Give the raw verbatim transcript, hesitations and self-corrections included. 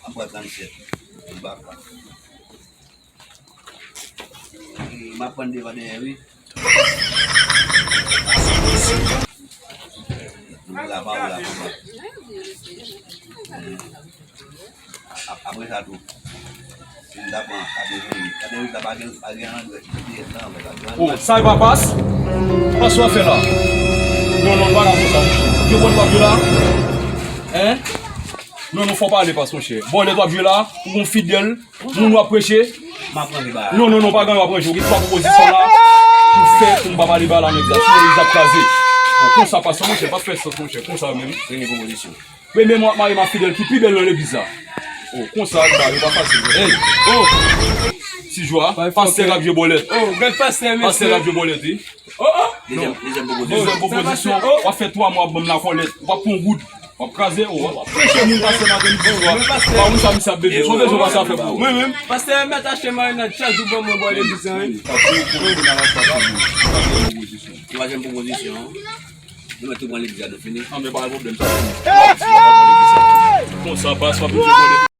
Apre trannsèt, m pa pran. M ap pran devan dèyè, wi. M la pa w la, papa. Ap-, apre sa tou, si m ta pran katreven, katreven sa pa gen, pa gen angrè, G P S la, angrè, pa gen angrè. Oh, sa e pa pas? Pas w ap fè la? Non, non, pa ka konsa, monchè. Yo konn w ap jwe la? Hein? Non, non, fò w pale pas, monchè. Bòlèt w ap jwe la, ou gon fidèl, moun w ap preche. M ap ranje bagay. Non, non, non, pa gen w ap ranje. Ou gen twa pwopozisyon la pou fè, pou m pa pale ba la nèg la. Sinon, legliz ap kraze. Bon, konsa pas, monchè, pa fè sans, monchè. Konsa menm. Premye pwopozisyon. Premye mwen ap marye ma fidèl ki pi bèl nan legliz la. Oh, konsa, ba, yo pa fasil. Hey, oh! Ti jwa, pastè k ap jwe bòlèt. Oh, gad pastè, mesye. Pastè k ap jwe bòlèt, wi. Oh, oh! Dezyèm, dezyèm pwopozisyon. Dezyèm pwopozisyon, w ap fè twa mwa w ap ban m lakòlèt. W ap pran goud. W ap kraze, oh, w ap preche moun pastè maten midi swa. Pa konn sa misye ap bezwen. Son bezwen pastè ap fè pou ou. Mwen menm. Pastè mèt achte marinad chak jou ban mwen bò legliz la, wi. Twazyèm pwopozisyon. Nou mèt tou pran legliz la, nou fini. Ah, men pa gen pwoblèm, sa fini. Konsa, pas, w ap bezwen konnen.